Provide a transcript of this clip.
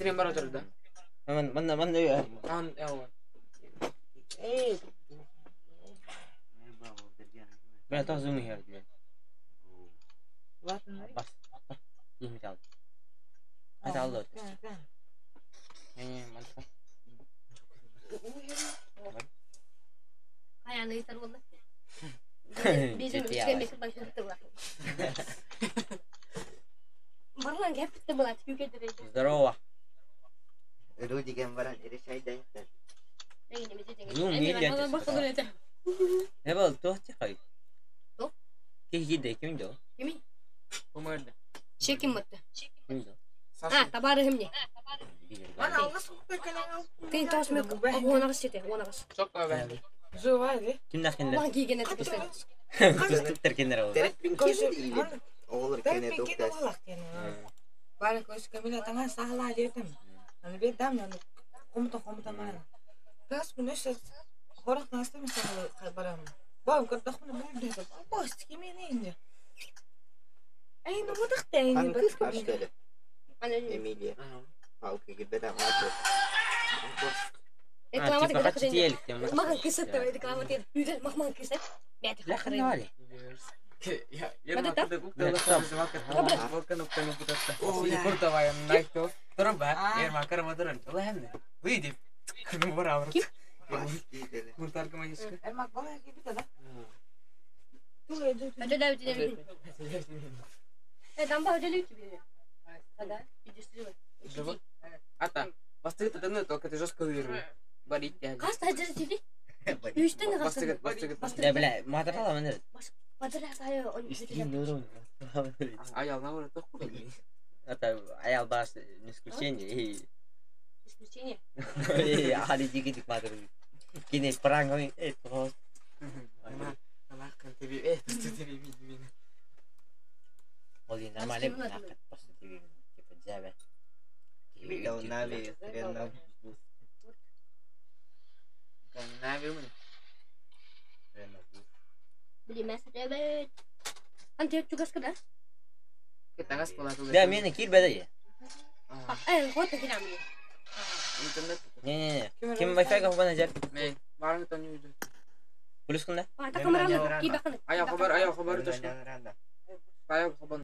Стрим бара турда. Манна манна Ан эва. Бля, то зум here, блин. Бас. Ким алды? Hadi алды. Не, мантыка. Ayağını yeter valla. Bizim üçgen başlattı var. Барлан кәпітті болады, күйге Здорово. Рудиген баран решайда. Зум не лентesi. Ne oldu? Tuh çıkay. Tuh? Ki gide kim do? Kimi? Умерді. Шеким мытты. Kim do? А, табары химне. Тин тос мөк. Оған шете, оған. Çok ben. Kim nakiller? Оған кийген этіп. Tuzluk kenara oldu. Terek bin kim değil. Olur kene doktas. Hangi kız karşıları? Emilia. Halkı gibi de vardı. Маған кісі реклама тер. Үйден махман кісі. Бәті. Лахын али. Ата, бастыгы таданы только ты жестко выигрывай. Болит тебя. Қас тәжір тиди. Үстен Бастыгы, бастыгы. Да, бля, матрала мен. Батыр Аял на уровне только. Это аял баш не исключение. И Исключение. али диги дик матр. Кине пранг э просто. Оли нормально нахат просто тебе типа джабе. Нави, хрена. Билемес ребет. Анте чугас када? Да, мен кир беде. Э, вот кирам. Не не не. Ким Wi-Fi га хобана жар. Плюс кында? А, та камераны ки бакын. Аял хабар, аял хабар, точно. Аял хабар.